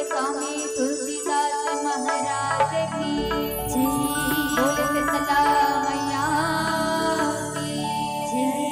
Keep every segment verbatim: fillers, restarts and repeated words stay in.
स्वामी तुलसीदास महाराज की जय। बोल शीतला मैया की जय।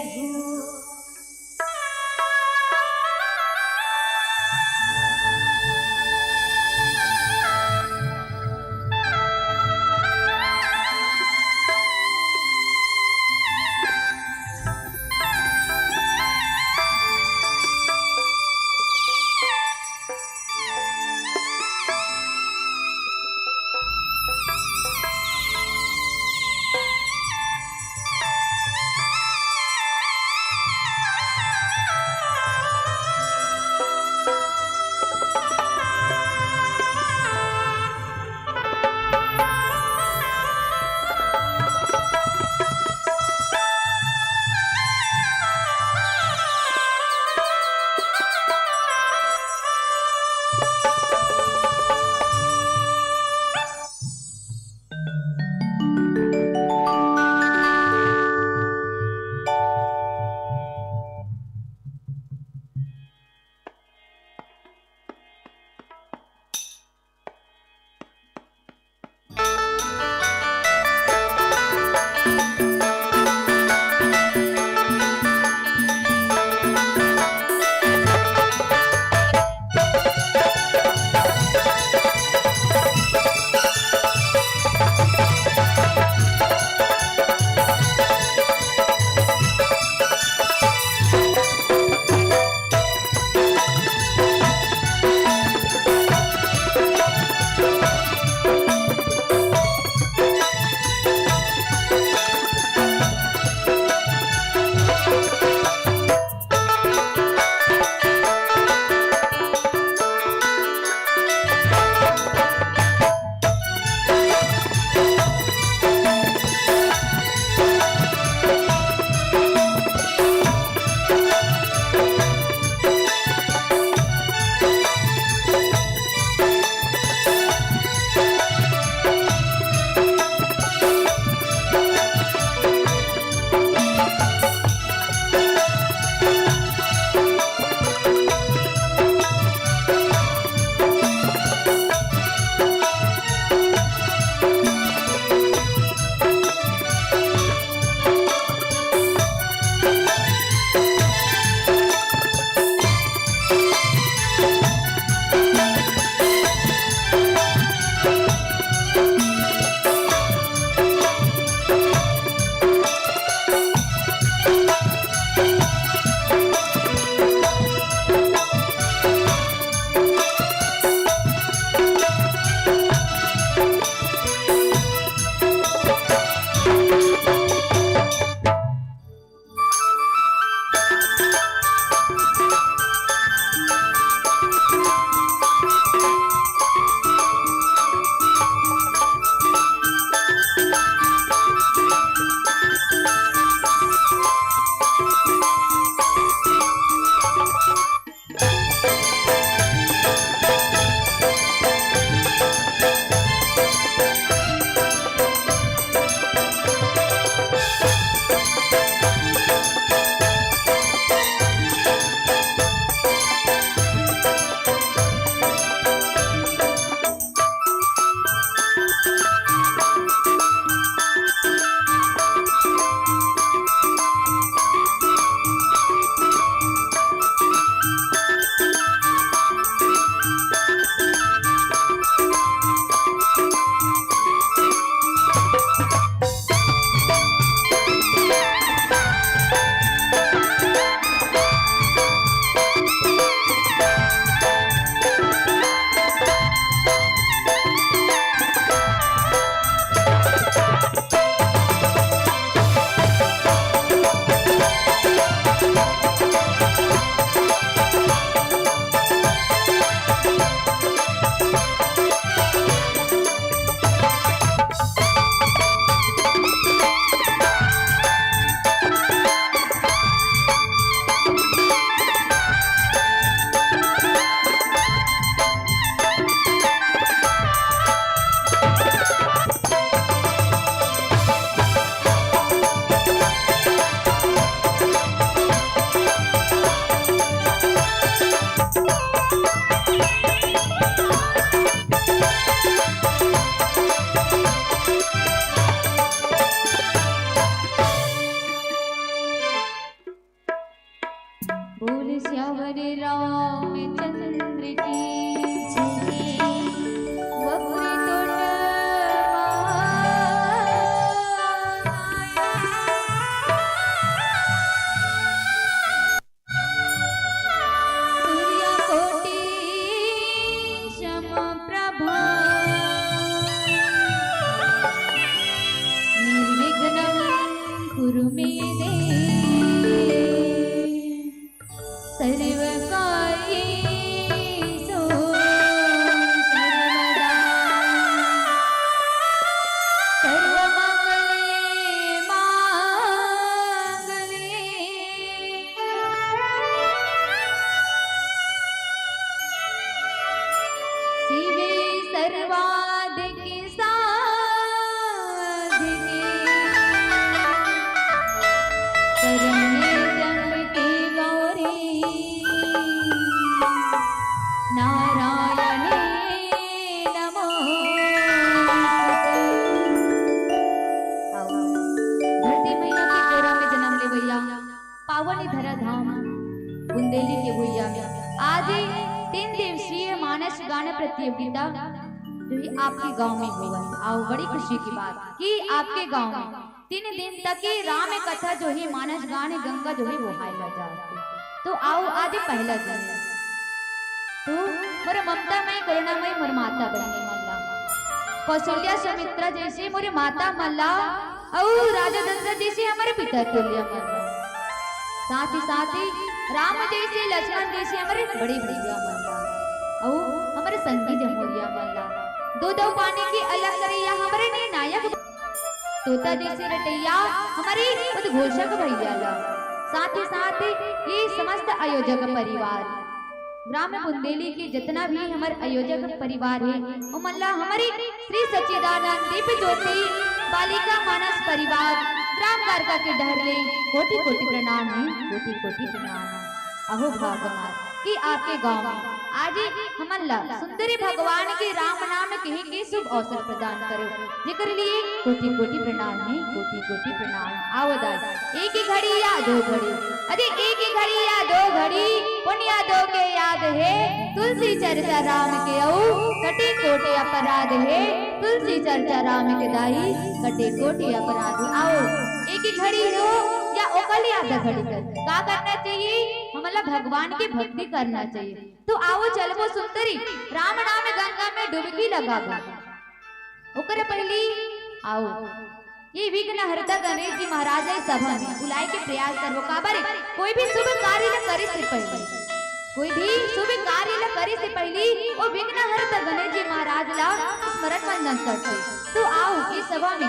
आशीर्वाद के साथ के करम चमके गौरी नारायणे नमोस्तुते। आओ, धरती मैया के कोरा में जन्म लेवइया पावन धरा धाम बुंदेली के भुइया में आज तीन दिवसीय मानस गान प्रतियोगिता जो है आपके गांव में होवत हे। आओ, बड़ी खुशी की बात कि आपके गांव में तीन दिन तक ये राम कथा जो है मानस गान गंगा जो है वो हाय जात हे। तो आओ, आज पहला दिन हे। तो मोर ममता मई करुणा मई मोर माता बहिनी मन ला, कौशल्या सुमित्रा जैसे मोर माता मन ला, अउ राजा दशरथ जैसे हमर पिता तुल्य मन ला, साथ ही साथ ही राम जैसे लक्ष्मण जैसे हमर बड़े भैया मन ला, अउ हमर संगी जमोरिया मन ला, दो दो पानी के अलग करैया हमर निर्णायक तोता जैसे रटैया हमर उद्घोषक भैया ला, साथ ही साथ ये समस्त आयोजक परिवार, ग्राम बुंदेली के जितना भी हमर आयोजक परिवार हे, ओमन ला हमर श्री सच्चिदानंद दीप ज्योति बालिका मानस परिवार ग्राम गारका के डहर ले कोटि कोटि प्रणाम हे, कोटि कोटि प्रणाम हे। अहो भागमार कि आपके गांव में आज हमन ला सुंदरी भगवान के राम नाम कहे के शुभ अवसर प्रदान करो, जेकर लिए कोटि कोटि प्रणाम हे, कोटि कोटि प्रणाम। आवो दाई, एक ही घड़ी या दो घड़ी, अरे एक ही घड़ी या दो घड़ी, पुन यादों के याद हे तुलसी चर्चा राम के, अउ कटे कोटि अपराध हे तुलसी चर्चा राम के दाई, कटे कोटि अपराध। आओ, एक ही घड़ी हो या ओकर ले आधा घड़ी कर, का करना चाहिए? हमला भगवान के भक्ति करना चाहिए। तो आओ चलबो सुंदरी, राम नाम गंगा में डुबकी लगाबो। ओकर पहली आओ, ये विघ्नहर्ता गणेश जी महाराज ला सभा में बुलाए के प्रयास करबो। काबर, कोई भी शुभ कार्य ला करे से पहले, कोई भी शुभ कार्य ला करे से पहले वो विघ्नहर्ता गणेश जी महाराज ला स्मरण वंदन करथे। तो आओ, ये सभा में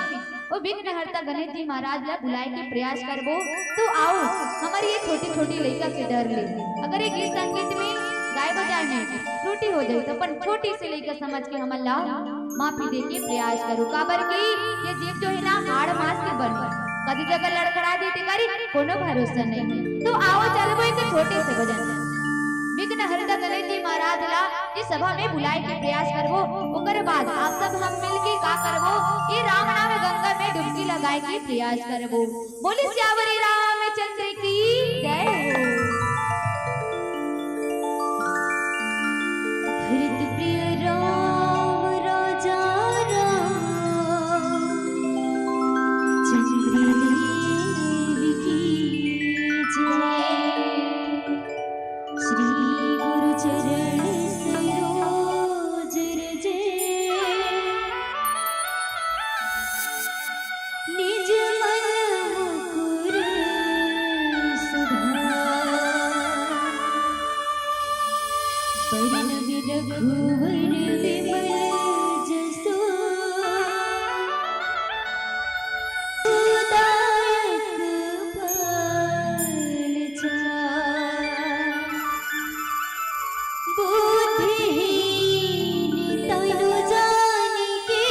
वो विघ्नहर्ता गणेश जी महाराज ला बुलाए के प्रयास करबो। तो आओ, हमर ये छोटी छोटी लइका के डर ले, अगर ये गीत संगीत में गाए बजाए में त्रुटि हो जाए तो अपन छोटी सी लइका समझ के हमन ला माफी दे के प्रयास करो, काबर कि ये जीव जो है ना, हाड़ मांस के बने, कदी जगह लड़खड़ा जाए तेकर कोनो भरोसा नहीं। तो आओ चलबो एक छोटे से भजन, विघ्नहर्ता गणेश जी महाराज ला इस सभा में बुलाए के प्रयास करबो। ओकर बाद आप सब हम मिल के का करबो, ये राम नाम गंगा में डुबकी लगाए के प्रयास करबो। बोले सियावर रामचंद्र की जय हो। भरत प्रिय राम राजा राम चंद्र देव की जय। श्री गुरु चरण सरोज रज निज मन मुकुर सुधार। बरन रघुवर विमल जसु दायक फल चार। बुद्धिहीन तनु जानिके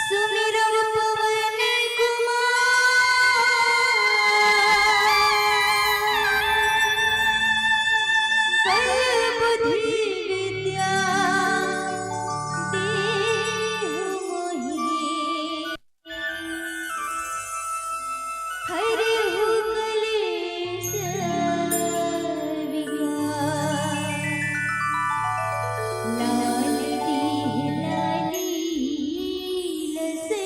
सुमिरौ पवन कुमार। बल बुद्धि विद्या देहु मोहि हरहु कलेस विकार। लाल देह लाली लसे,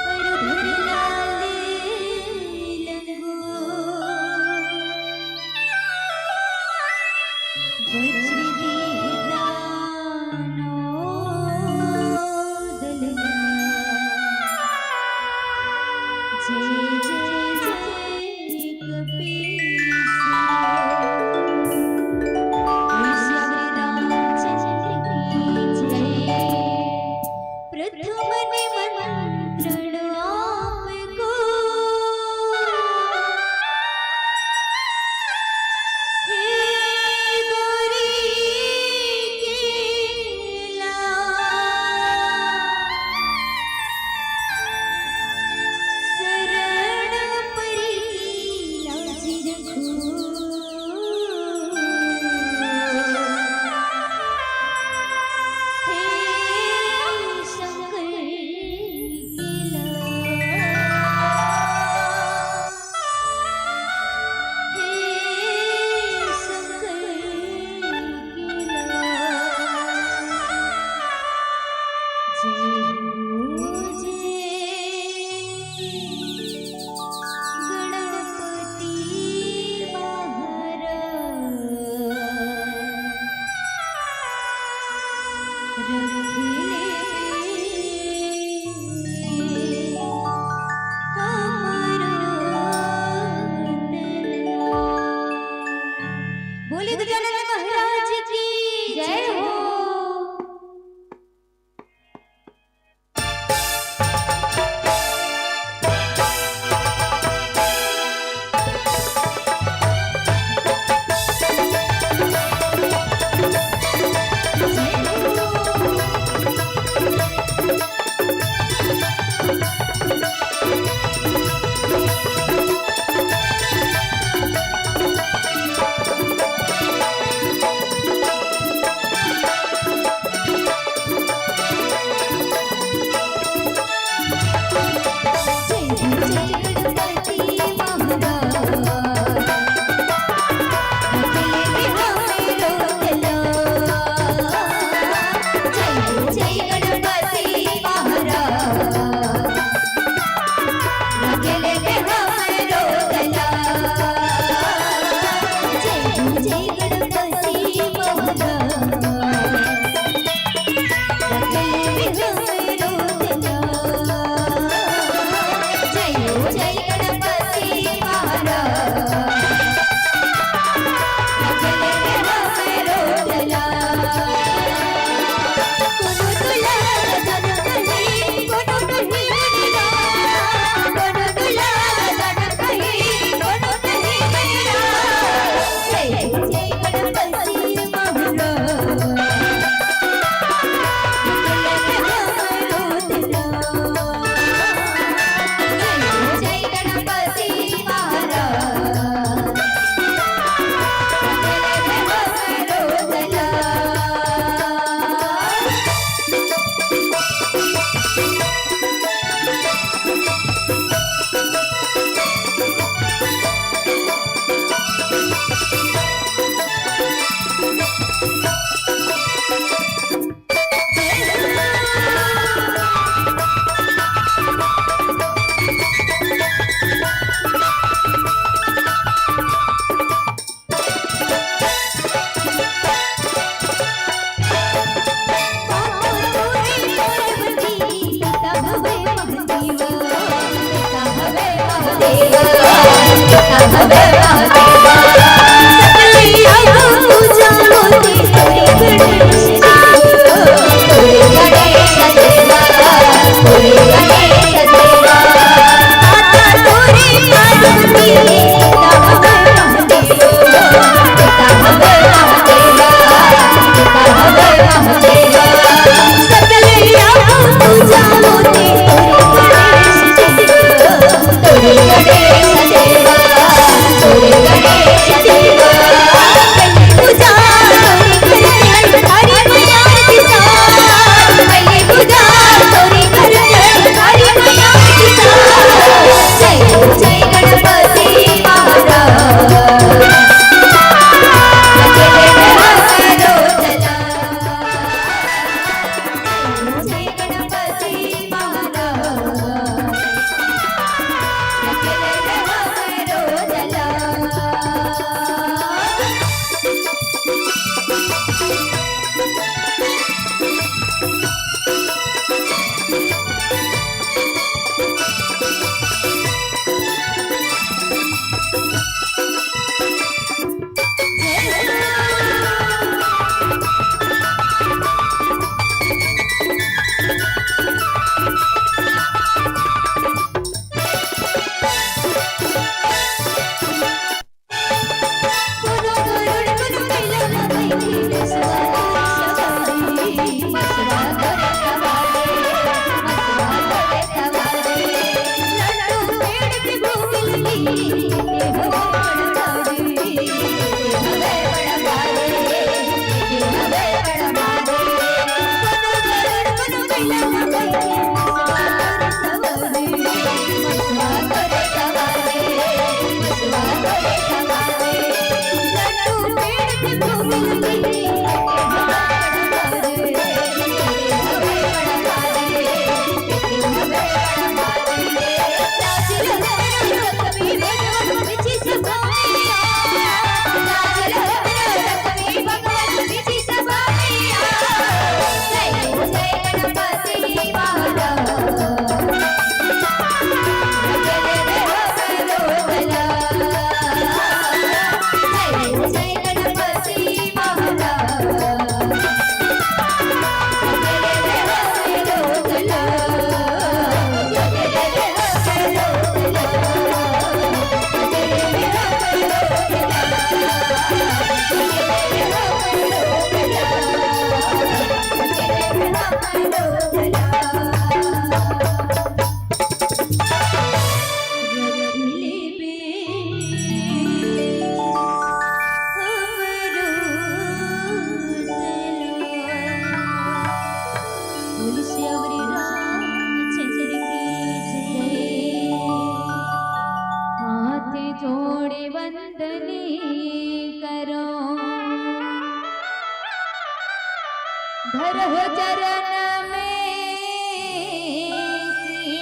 अरधर लाल लंगो। वज्र देह दानो दलना। जय जय जय कपीस। ऋषभ रामचंद्र की जय। प्रथम निमंत्रण आपको। तनी करो, धरहु चरण में शीश।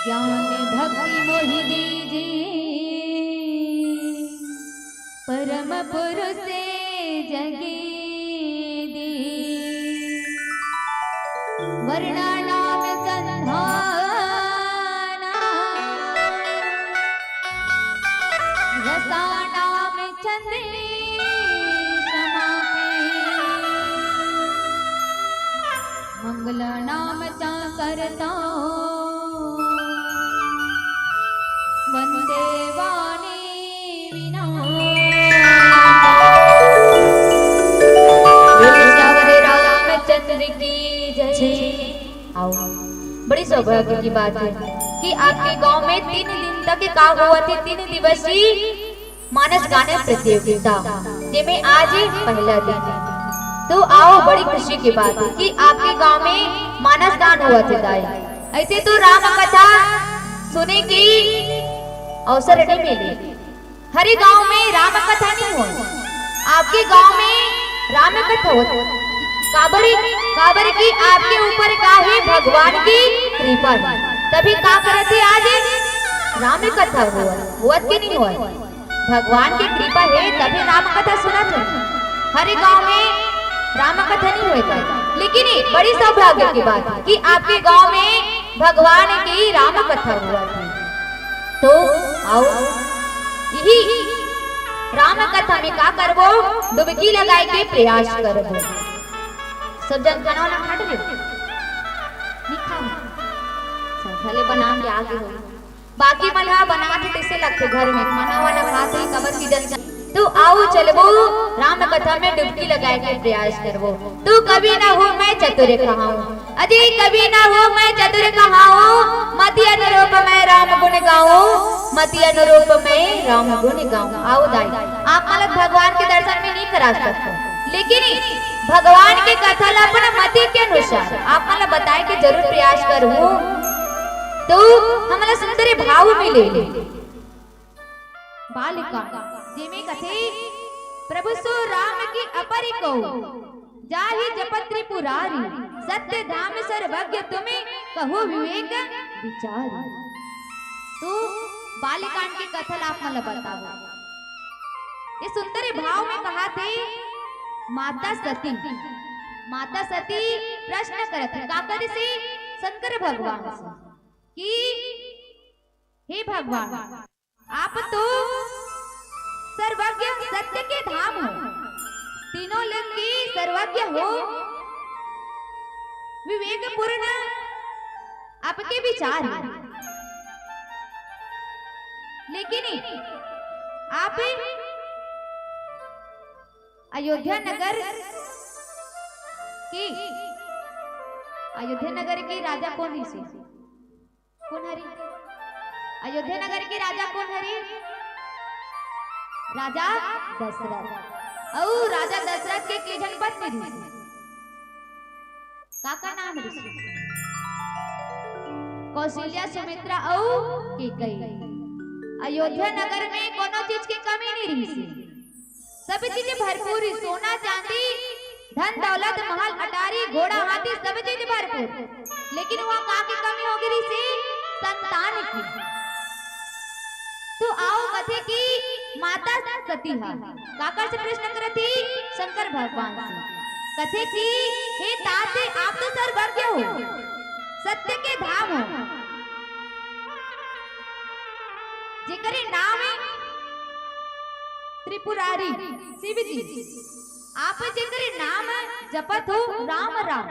ज्ञान भक्ति मोहि दीजे, परम पुरुष जगे दी। वर्णानाम संधाना, रसानाम छंदे समापे, मंगलानाम च करता, वंदे वाणी विना। बोलो सियावर रामचंद्र की जय। आओ, बड़ी सौभाग्य की बात है कि आपके गांव में तीन दिन तक का हुआ थी, तीन दिवसीय मानस गाने प्रतियोगिता, जेमे आज पहला दिन है। तो आओ, बड़ी खुशी की बात है कि आपके गांव में मानस गान हुआ थे दाई। ऐसे तो राम कथा सुने की अवसर नहीं मिले, हरे गांव में राम कथा नहीं होय। आपके गांव में राम कथा होत, काबर, काबर की आपके ऊपर का है, भगवान की कृपा है, तभी का करत है आज राम कथा होत, होत के नहीं होत। भगवान की कृपा है तभी राम कथा सुनत है। हरे गांव में राम कथा नहीं होत है, लेकिन ये बड़ी सौभाग्य की बात है कि आपके गांव में भगवान की राम कथा होत है। तो आओ, यही राम कथा में का करबो, डुबकी लगाए के प्रयास करबो। सब जन खाना वाना खा डरे? नहीं खाओ। अच्छा, भले बना के आगे हो। बाकी मन हा बनाथे तइसे लगथे घर में, खाना वाना खाथे, काबर की जन। तो आओ चलबो, राम कथा में डुबकी लगाए के प्रयास करबो। तू कवि न हों मैं चतुर कहाऊं, अजी कवि न हों मैं चतुर कहाऊं, मति अनुरूप मैं राम गुण गाऊं, मति अनुरूप मैं राम गुण गाऊं। आओ दाई, आप मन ला भगवान के दर्शन में नहीं करा सकता, लेकिन भगवान के कथा ला अपन मति के अनुसार आप मन ला बताए के जरूर प्रयास करूं, तो हमला सुंदर भाव मिले। बालिका, जेमे कथे, प्रभु सो राम की अपरि कहूं, जाहि जपत त्रिपुरारी, सत्य धाम सर्वज्ञ तुम, कहु विवेक विचारी। तो बालिकांड के कथा ला आप मन ला बताओ। ये सुंदर भाव में कहाथे, माता सती, माता सती प्रश्न करत हे, का करे से? शंकर भगवान से, कि हे भगवान, आप तो सर्वज्ञ, सत्य के धाम हो, तीनों लोक के सर्वज्ञ हो, विवेक पूर्ण आपके विचार है, लेकिन आप अयोध्या नगर के, अयोध्या नगर के राजा कोन रिहिसे? कोन हरे? अयोध्या नगर के राजा कोन हरे? राजा दशरथ। अउ राजा दशरथ के के झन पत्नी रिहिसे? का का नाम रिहिसे? कौशल्या, सुमित्रा अउ कैकेयी। अयोध्या नगर में कोनो चीज के कमी नहीं रिहिसे। सब चीज भरपूर, सोना चांदी, धन दौलत, महल अटारी, घोड़ा हाथी, सब चीज भरपूर, लेकिन वहाँ का के कमी हो गे रिहिसे? संतान की। तो आओ कथे कि माता सती हा काकर से प्रश्न करत ही? शंकर भगवान से। कथे कि हे तात, आप तो सर्वज्ञ हो, सत्य के धाम हो, जेकरे नाम है त्रिपुरारी शिव जी, आप जेकरे नाम जपत हो राम राम,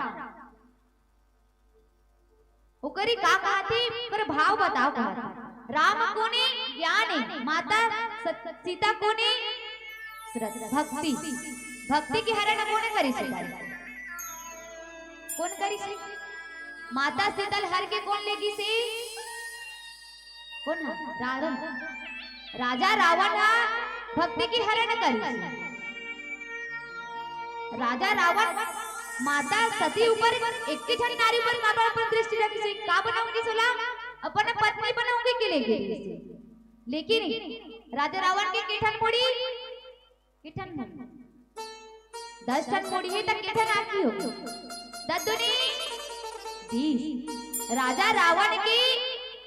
ओकरी का कहाथे? ओकर भाव बताओ कहाथे। राम कोने? ज्ञान है। माता सत-, सीता कोने? श्रद्धा, भक्ति। भक्ति के हरण कोने करिसे? कोन करिसे? माता सीता ल हर के कोन ले गिसे? कोन हा? रावण। राजा रावण हा भक्ति के हरण करिस। राजा रावण माता सती ऊपर, एक ही झन नारी ऊपर काबर अपन दृष्टि रखिस? का बनाऊंगी सोला? अपन पत्नी बनाऊंगी के ले गिस। लेकिन राजा रावण के के ठन मुड़ी? के ठन मुड़ी? दस ठन मुड़ी हे, त के ठन आँखी हो? दस दूनी बीस। राजा रावण के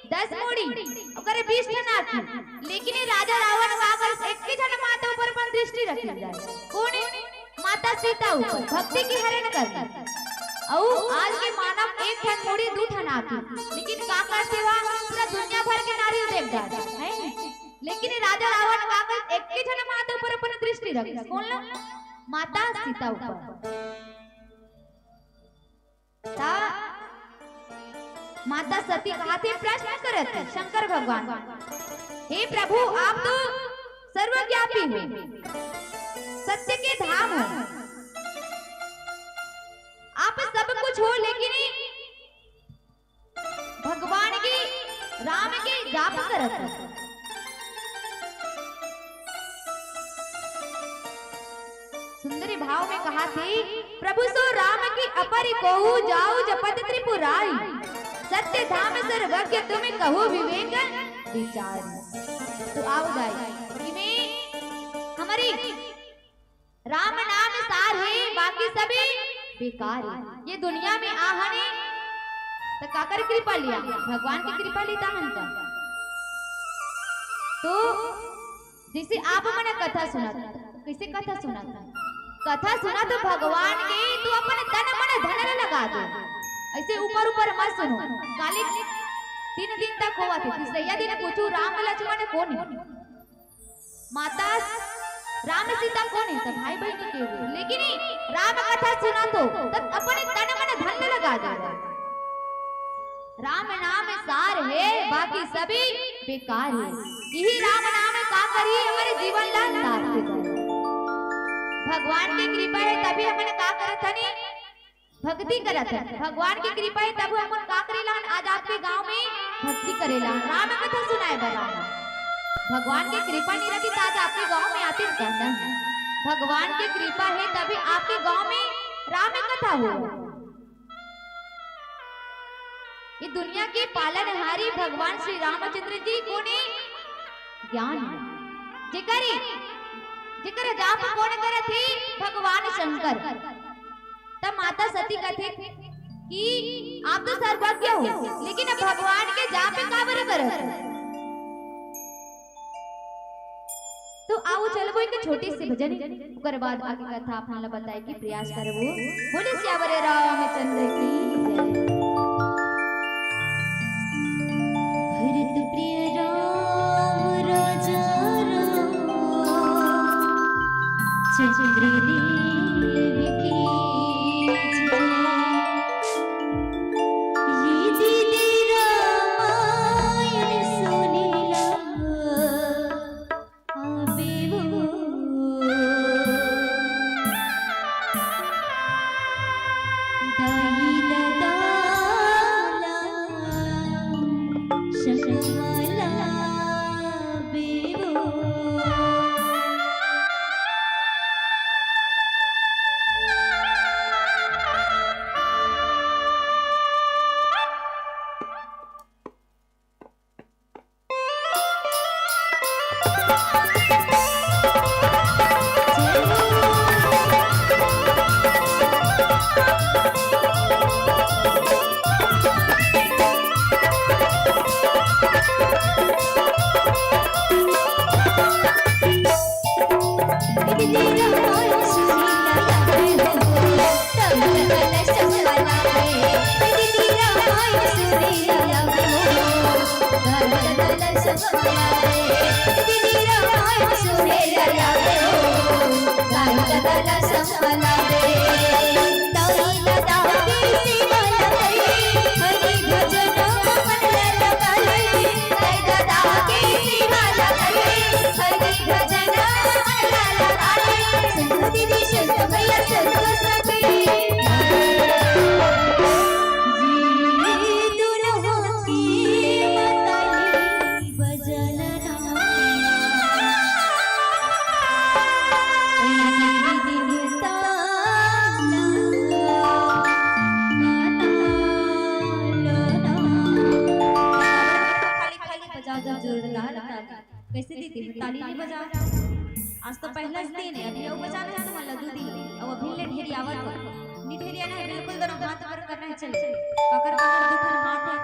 दस मुड़ी, ओकर बीस ठन आँखी। लेकिन ये राजा रावण का करथे, एक ही ठन माता ऊपर अपन दृष्टि रखे जाए। कोन हे? माता सीता ऊपर। भक्ति के हरण करथे। अउ आज के मानव एक ठन मुड़ी, दू ठन आँखी, लेकिन का करथे, पूरा दुनिया भर के नारी देख जाथे, हे? लेकिन ये राजा रावण का करथे, एक ही ठन माता ऊपर अपन दृष्टि रखे। कोन ला? माता सीता ऊपर। त माता सती कहाथे, प्रश्न करत हे शंकर भगवान, "हे प्रभु, आप तो सर्वव्यापी हो, सत्य के धाम हो, आप सब कुछ हो, लेकिन भगवान के, राम के जाप करत हो।" सुंदरी भाव में कहाथे, "प्रभु सो राम की अपरि कोऊ, जाऊ जपत त्रिपुरारी। सत्य धाम सर्वज्ञ तुम कहु विवेक विचारी।" तो आओ दाई, इमे हमरी राम नाम सार हे, बाकी सभी बेकार हे। ये दुनिया में आहन हे, त काकर कृपा लिया? भगवान के कृपा लेता हन का? तो जैसे आप मन कथा सुनत, कैसे कथा सुनत? कथा सुनत तो भगवान के, तू अपन तन मन धन ल लगा दे। ऐसे ऊपर ऊपर मत सुनो। काली तीन दिन तक होवत हे, तीसरइया दिन पूछू, "राम लक्ष्मण कोन हे?" माता राम सीता कोन हे? त भाई बहिनी के हे। लेकिन राम कथा सुनत हो, त अपन तन मन धन ल लगा दे। राम नाम सार हे, बाकी सभी बेकार हे। इही राम नाम का करही, हमर जीवन ला सार्थक करही। भगवान के कृपा हे, तभी हमन का करत हनी, भक्ति करत हन। भगवान के कृपा हे, तब हमन का करे ला हन, आज आपके गांव में भक्ति करे ला हन, राम कथा सुनाए बर आए हन। भगवान के कृपा नइ रहितिस, त आज आपके गांव में आतेन कहना हे। भगवान के कृपा हे, तभी आपके गांव में राम कथा हो। ये दुनिया के पालनहारी भगवान श्री रामचंद्र जी कोन हे? ज्ञान हे। जेकर, जेकर जाप कोन करत हे? भगवान शंकर। त माता सती कथे कि आप तो सर्वज्ञ हो, लेकिन अब भगवान के जाप काबर करत हो? तो आओ चलबो एक छोटी सी भजन, ओकर बाद आगे कथा आप मन ला बताए के प्रयास करबो। बोले सियावर रामचंद्र की जय। भरत प्रिय राम राजा राम चंद्र देव की जय। ये दीदी रामायण सुनेला आवे वो। दाई ददा ला शंखवाला बेवो। कैसे दीदी, ताली नहीं बजा? आज तो पहला दिन है, अभी अउ बजाना है तुमन ला दू दिन, अउ अभी ले ढेरियावत हो। नहीं ढेरियाना है, बिल्कुल दोनों हाथ ऊपर करना है। चल, पकड़, पकड़, दू ठन हाथ है,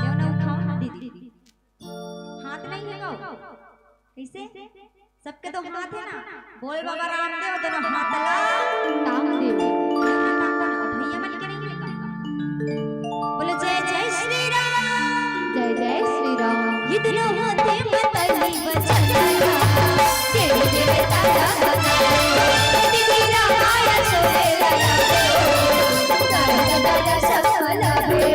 लेव ना, उठाओ ना दीदी। हाथ नहीं है गाओ, कैसे? सबके तो हाथ है ना, बोल बाबा रामदेव, दोनों हाथ ला। रामदेव। भैया मन के नहीं है का? बोलो जय जय श्री राम। जय जय श्री राम। ये दोनों हाथे में ताली बजाना। तेरे तेरे तारा बजाना। तेरे तेरा आया छोरे लगा। तारा तारा सब लगे।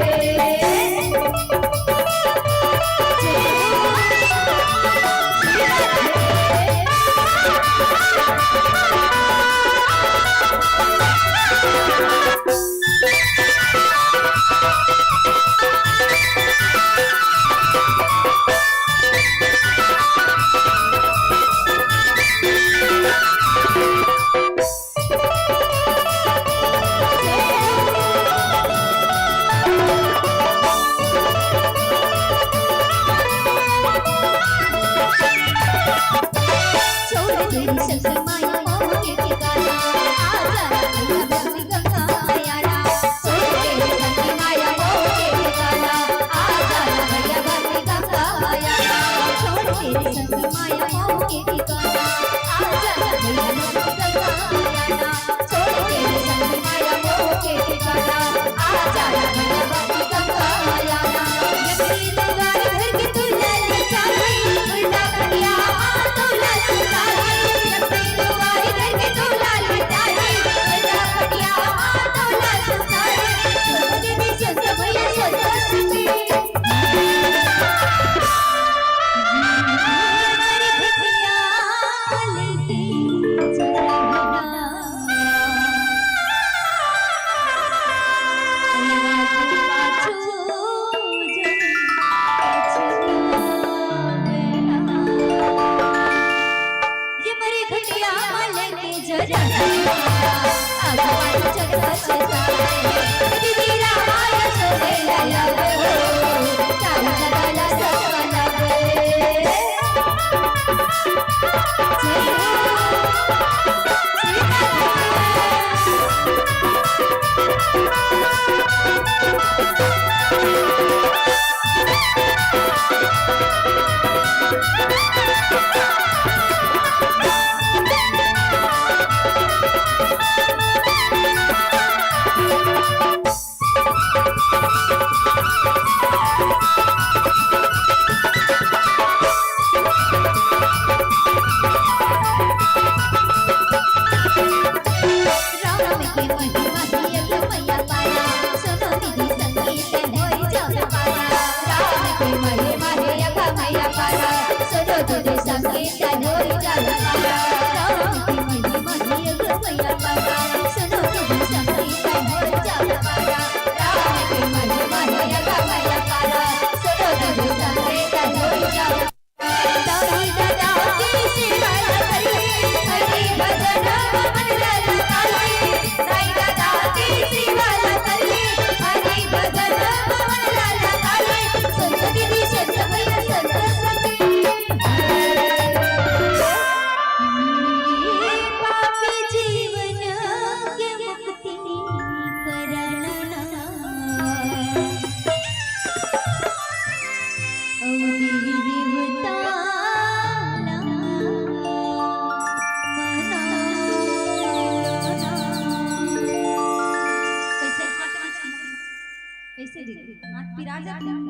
कैसे दीदी? हाथ पिरा जाते हैं।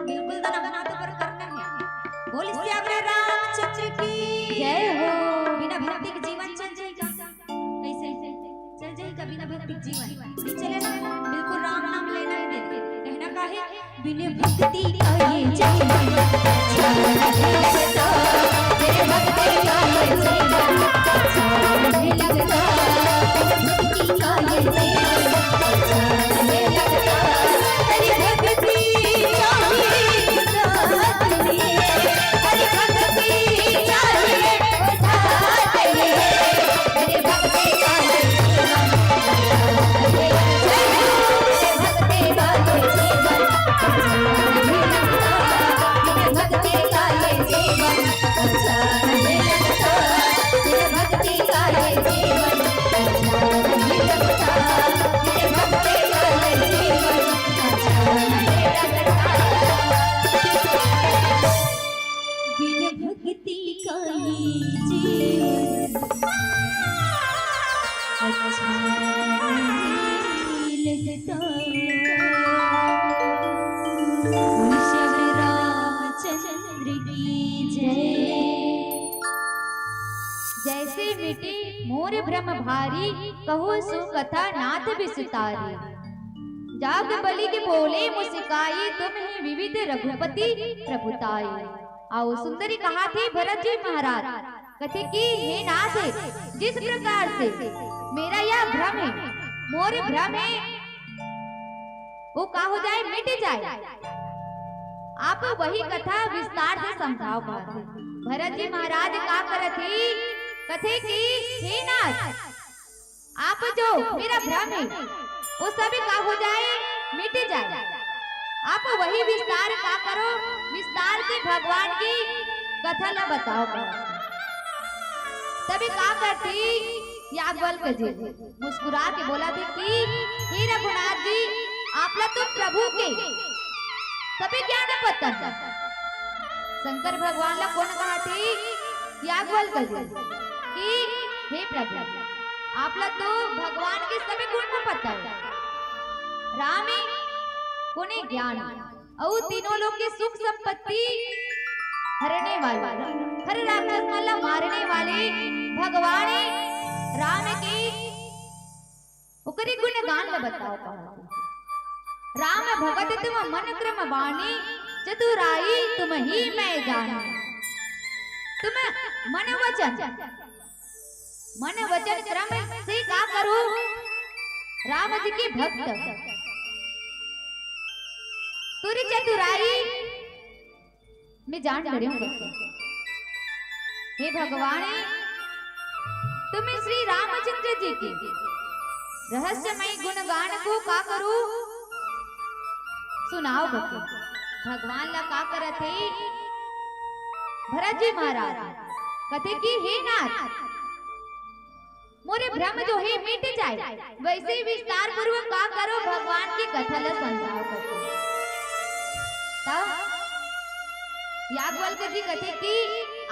बिल्कुल तो नमन हाथ ऊपर करना है। बोल सियावर रामचंद्र की जय हो। बिना भक्ति के जीवन चल जाई का? कैसे? चल जाई का बिना भक्ति के जीवन? नहीं चले ना। बिल्कुल राम नाम लेना ही दे। कहना का है? बिन भक्ति का ये जीवन अच्छा नहीं लगता, बिन भक्ति का ये जीवन अच्छा नहीं लगता, बिन भक्ति का ये जीवन अच्छा नहीं लगता। अरे भक्ति चाहिए साथ में, अरे भक्ति चाहिए साथ में। जीवन अच्छा नहीं लगता, बिन भक्ति का ये जीवन अच्छा नहीं लगता, बिन भक्ति का ये जीवन अच्छा नहीं लगता। बिन भक्ति का ये जीवन अच्छा नहीं लगता। बोल श्री रामचंद्र की जय। जैसे मिटे मोर भ्रम भारी, कहूँ सो कथा नाथ विस्तारी। जाग बलि के बोले मुस्काई, तुम ही विविध रघुपति प्रभु ताई। अउ सुंदरी कहाथे भरत जी महाराज, कथे कि हे नाथ, जिस प्रकार से मेरा यह भ्रम है, मोर भ्रम है, वो का हो जाए, मिट जाए। आप वही कथा विस्तार से समझाव कहथे। भरत जी महाराज का करत ही, कथे कि हे नाथ, आप जो मेरा भ्रम है, वो सभी का हो जाए, मिट जाए। आप वही विस्तार का करो, विस्तार से भगवान की कथा ला बताव। तभी का करथे याज्ञवल्क्य जी, मुस्कुरा के बोलथे कि हे रघुनाथ जी, आप ला तो प्रभु के सभी ज्ञान पता है। शंकर भगवान ला कोन कहाथे? याज्ञवल्क्य जी कि हे प्रभु, आप ला तो भगवान के सभी गुण में पता है। राम ही कोने ज्ञान, अउ तीनों लोग के सुख संपत्ति हरने वाले, हर राक्षस मन ला मारने वाले भगवान राम के ओकरे गुणगान ल बताव कहत हे। राम भगत तुम मन क्रम बानी, चतुराई तुम ही मैं जानी। तुम मन वचन, मन वचन क्रम से का करो? राम जी के भक्त हो। तुरी चतुराई मैं जान डरे हूँ करके। हे भगवान, तुम्हें श्री रामचंद्र जी के रहस्यमय गुणगान को का करूं, सुनाव करके। भगवान ला का करत हे भरत जी महाराज, कथे कि हे नाथ, मोरे भ्रम जो हे मिट जाए, वैसे ही विस्तार पूर्वक का करो, भगवान की कथा ला समझाव करके। तब याज्ञवल्क्य जी कथे कि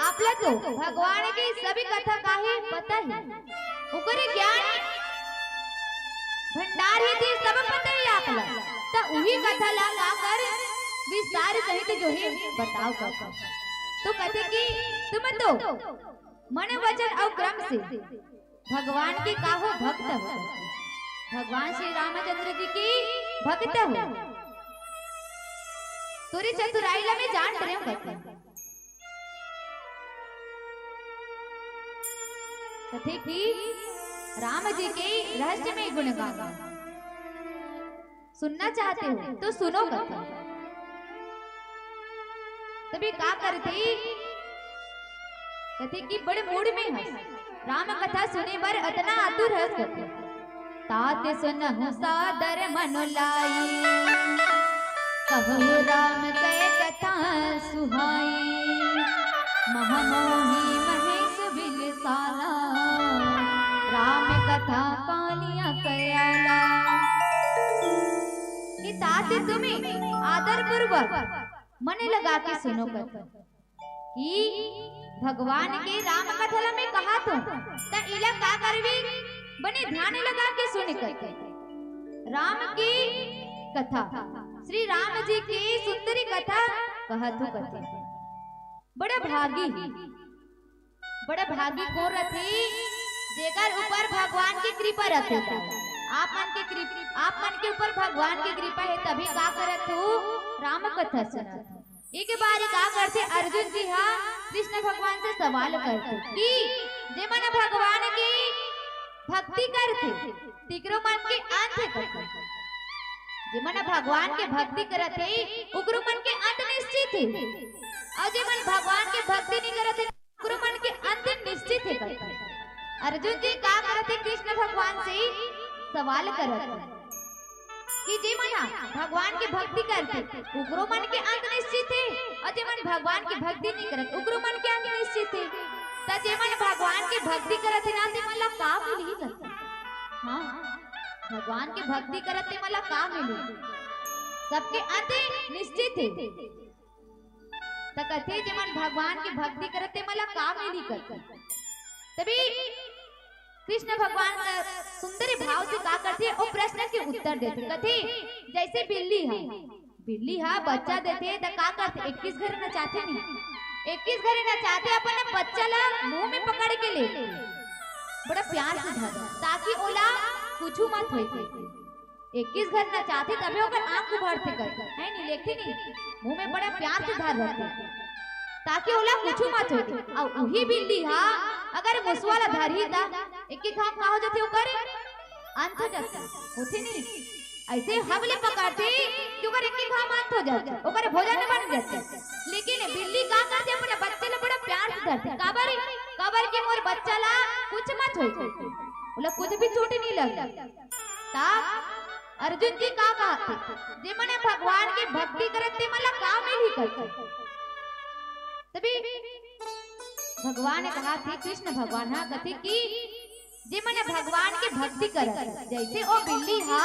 आप ला तो भगवान के सभी कथा का ही पता है, ओकरे ज्ञान भंडार हे, ते सब पता है आप ला, त उही कथा ला का कर विस्तार सहित जो हे बताव करके। तो कथे कि तुम तो मन वचन अउ क्रम से भगवान के का हो, भक्त हो, भगवान श्री रामचंद्र जी के भक्त हो। तोरे चतुराई ला मैं जान डरे हूँ करके। कथे कि राम जी के रहस्यमय गुणगान सुनना चाहते हो तो सुनो कथा। तभी का करथे, कथे कि बड़ मूड में हस, राम कथा सुने बर अतना आतुर हस कथे। तात सुनहु सादर मनु लाई, कहु राम कय कथा सुहाई। महामोही महेश बिलसाला, राम कथा पानिया कयाला। कि तात तुम्हें आदर पूर्वक मन लगा के सुनो कथा कि भगवान के राम कथा ला मैं कहात हूँ, त इला का करबे, बने ध्यान लगा के सुन कथे। राम की कथा, श्री राम जी की सुंदरी कथा कहत हूँ कथे। बड़ा भागी, बड़ा भागी को रथे जेकर ऊपर भगवान की कृपा रथे। आप मन के कृप-, आप मन के ऊपर भगवान की कृपा है, तभी का करत हूँ, राम कथा सुनत हूँ। एक बारी का करथे, अर्जुन जी हा कृष्ण भगवान से सवाल करथे कि जे मन भगवान की भक्ति करथे, तिकरो मन के अंत हे कथे। जे मन भगवान के भक्ति करत हे, उकरो मन के अंत निश्चित हे, अउ जे मन भगवान के भक्ति नहीं करत हे, उकरो मन के अंत निश्चित हे कथे। अर्जुन जी का करत हे, कृष्ण भगवान से सवाल करत हे कि जे मन हा भगवान के भक्ति करथे, उकरो मन के अंत निश्चित हे, अउ जेमन भगवान के भक्ति नइ करत, उकरो मन के अंत निश्चित हे। त जेमन भगवान के भक्ति करत हे ना, तेमन ला का मिलही करत? हाँ, भगवान के भक्ति करत तेमन ला का मिलही? सबके अंत निश्चित हे। त कथे, जेमन भगवान के भक्ति करत तेमन ला का मिलही करत? तभी कृष्ण भगवान ह सुंदर भाव से का करथे, ओ प्रश्न के उत्तर देथे। कथे, जइसे बिल्ली ह, बिल्ली ह बच्चा देथे त का करथे? इक्कीस घरे नचाथे नहीं, इक्कीस घरे नचाथे, अपन बच्चा ला मुंह में पकड़ के लेथे, बड़ा प्यार से धरथे, ताकि ओला कुछु मत होय। इक्कीस घरे नचाथे तभे ओकर आंख उघड़थे करथे, हे नहीं, लेथे नहीं, मुंह में बड़ा प्यार से धर रथे, ताकि ओला कुछु मत होय। अउ उही बिल्ली ह अगर मुसवा ला धरही त एक एक घाम का हो जाथे ओकर? अंत हो जाथे, होथे नहीं? अइसे हब ले पकड़थे कि ओकर एक एक घाम अंत हो जाथे, ओकर भोजन बन जाथे। लेकिन बिल्ली का करथे? अपन बच्चा ला बड़ा प्यार से धरथे। काबर? काबर कि मोर बच्चा ला कुछ मत होय, ओला कुछ भी चोट नहीं लगे। त अर्जुन जी का कहत हे, जेमन भगवान के भक्ति करत तेमन ला का मिलही करत? तभी भगवान कहत हे, कृष्ण भगवान ह कथे कि जेमन भगवान के भक्ति करत, जइसे ओ बिल्ली ह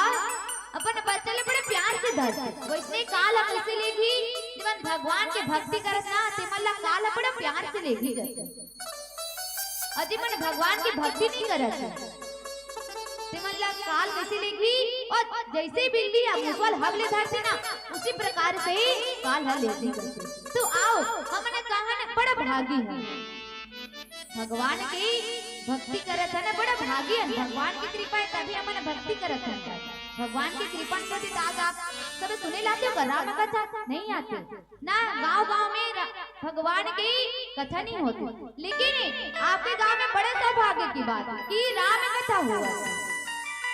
अपन बच्चा ला बड़े प्यार से धरथे, वइसने काल ह कइसे लेगही? जेमन भगवान के भक्ति करत ना, तेमन ला काल ह बड़ा प्यार से लेगही करत। अउ जेमन भगवान के भक्ति नहीं करत, तेमन ला काल कइसे लेगही? अउ जइसे बिल्ली ह मुसवा ला हब ले धरथे ना, उसी प्रकार से काल ह लेगही करत। तो आओ, हमन कहन बड़ा भागी हन, भगवान के भक्ति करत हन, बड़ा भागी हन, भगवान के कृपा हे तभी हमन भक्ति करत हन। भगवान के कृपा नइ होतिस त आज आप सब सुने ला आते हो का राम कथा? नहीं आते। ना, गांव-गांव में रा-, भगवान के कथा नहीं होत हे, लेकिन आपके गांव में बड़े सौभाग्य की बात हे कि राम कथा होवत हे,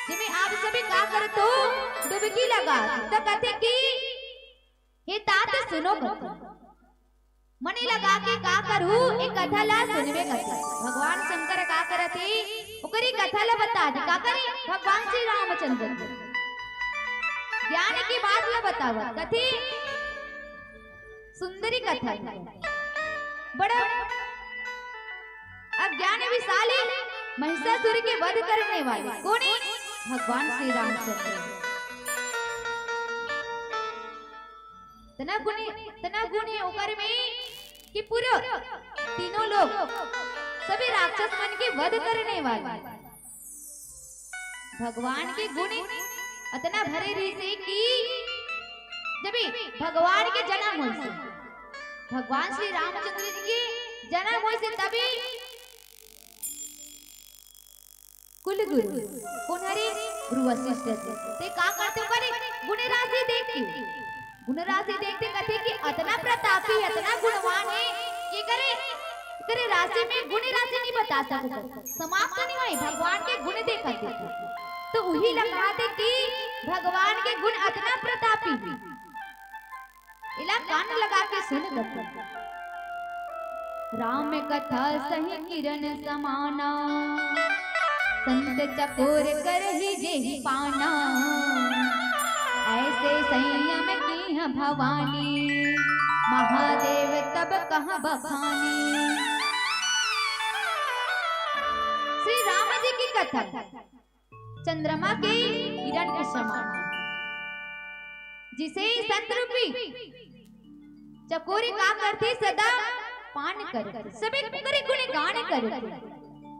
जेमे आप सभी का करत हो, डुबकी लगात हो। त कथे कि हे तात सुनो कथा, मन लगा के का करहू, ए कथा ला सुनबे कथे। भगवान शंकर का करत हे, ओकरी कथा ला बतात हे। का करे? भगवान श्री रामचंद्र जी ज्ञान की बात ला बतावत हे। कथे सुंदरी कथा हे। बड़ा अज्ञान विशाली महिषासुर के वध करने वाले कोन हे? भगवान श्री रामचंद्र। इतना गुण, इतना गुण हे ओकर में कि पूरा तीनों लोग, सभी राक्षस मन के वध करने वाले। भगवान के गुण अतना भरे रहिसे कि जब भी भगवान के जन्म होइसे, भगवान श्री रामचंद्र जी के जन्म होइसे, तभी कुल गुरु कोन हरे? गुरु वशिष्ठ जी। ते का करते ओकरे गुण राशि देख के, गुण राशि देखते कथे कि अतना प्रतापी, अतना गुणवान हे कि करे, करे राशि में गुण राशि नहीं बता सकत, समाप्त नहीं होय भगवान के गुण देखत देखत। तो उही ला कहत हे कि भगवान के गुण अतना प्रतापी हे। एला कान लगा के सुन कथे। राम कथा सही किरण समाना, संत चकोर करही जेहि पाना। ऐसे संयम कीन्ह भवानी, महादेव तब कह बखानी। श्री राम जी की कथा चंद्रमा के किरण के समान, जिसे संत रूपी चकोरी का करथे, सदा पान करथे, सभी करे गुणगान करथे।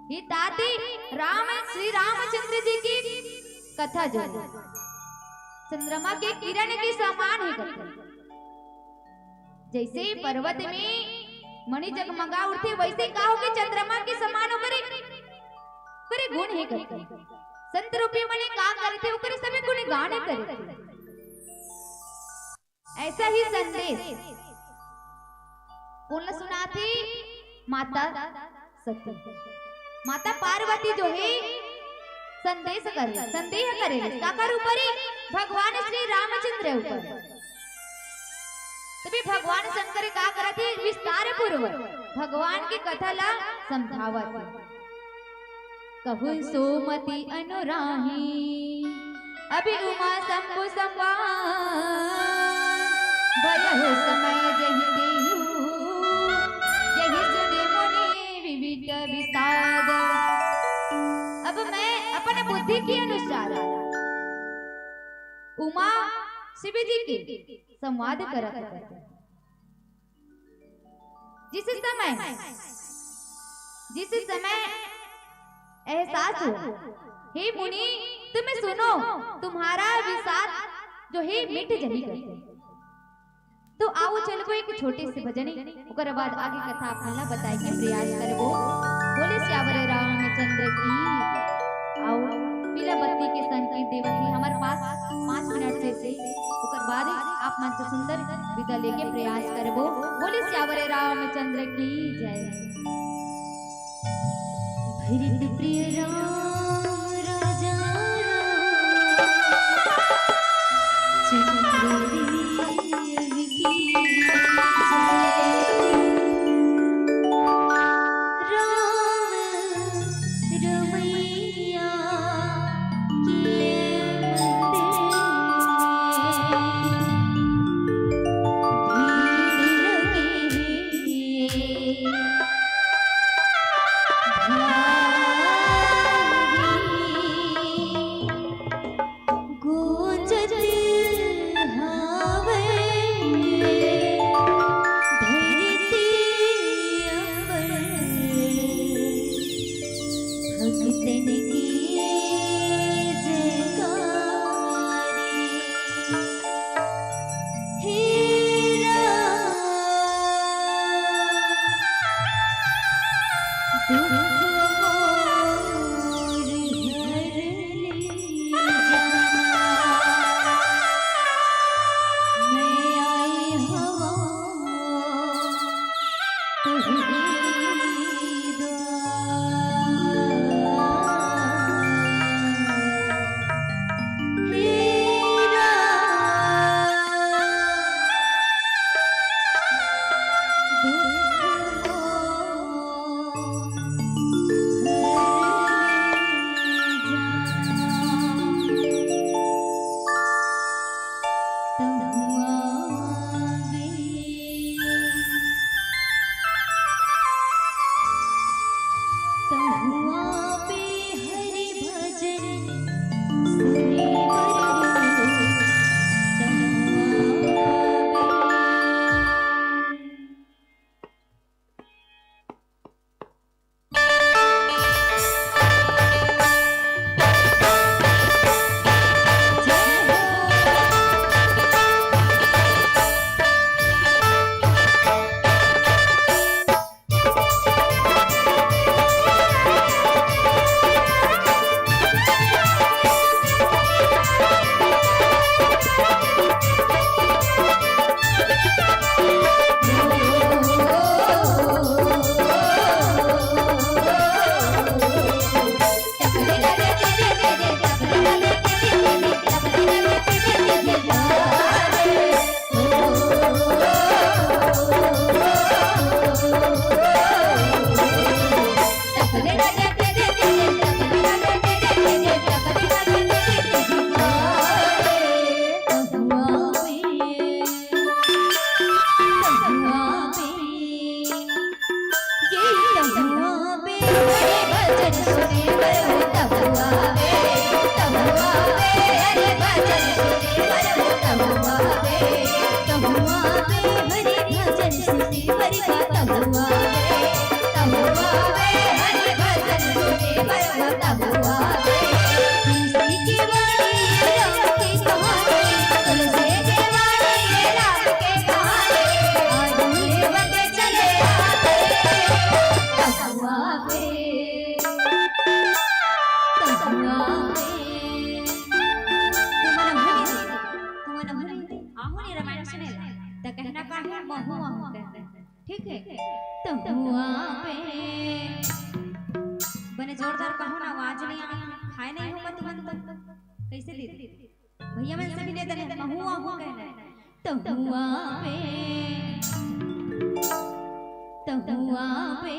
हे ताती राम, श्री रामचंद्र जी की कथा जो चंद्रमा के किरण के समान हे कथे। जइसे पर्वत में मणि जगमगा उठथे, वइसे का होगे, चंद्रमा के समान ओकरे, ओकरे गुण हे कथे। संत रूपी मणि का करथे, ओकरे सभी गुणगान करथे। ऐसा ही संदेश कोन ला सुनाथे? माता सती, माता पार्वती जो हे संदेश करे, संदेह करे, काकर ऊपर हे? भगवान श्री रामचंद्र ऊपर। तभी भगवान शंकर का करत हे? विस्तार पूर्वक भगवान के कथा ला समझावत हे। कहु सुमति अनुराही, अभी उमा शंभु संवाद। भयहु समय जहि देहु, जहि सुनि मुनि विविध विषाद। अब मैं अपने बुद्धि के अनुसार उमा शिव जी के संवाद करत करत जिस समय, जिस समय एहसास हो, हे मुनि, तुम सुनो, तुम्हारा विषाद जो है मिट जही करके। तो आओ चलबो एक छोटे से भजनी, ओकर बाद आगे कथा आप मन ला बताए के प्रयास करबो। बोले सियावर रामचंद्र की। आओ, पीला बत्ती के संकेत देवत ही हमर पास पाँच मिनट से, से ओकर बाद आप मन से सुंदर विदा लेके प्रयास करबो। बोले सियावर रामचंद्र की जय। भरत प्रिय राम राजा राम चंद्र देव की जय। राम रमैया के मंदिर में भीड़ लगे भारी। गूंजत हवे धरती अंबर, भक्तन के जयकारे। हे राम, दुख मोर हर ले जा। मैं आई हवं तोहरे दुआर। हे राम, दुख मोर हर ले जा। तहु आबे, तहु आबे हरि भजन सुने बर हो, तहु आबे। तुमन हमरे, तुमन हमरे, आहू ने रामायण सुने ला, त कहना का हे, महू आहू कहना। ठीक है? तहु आबे। बने जोरदार कहो ना, आवाज नहीं आ, खाए नहीं होगा तुमन तो। कैसे दीदी? भैया मन से भी दे देना, महू आहू कहना। तहु आबे, तहु आबे,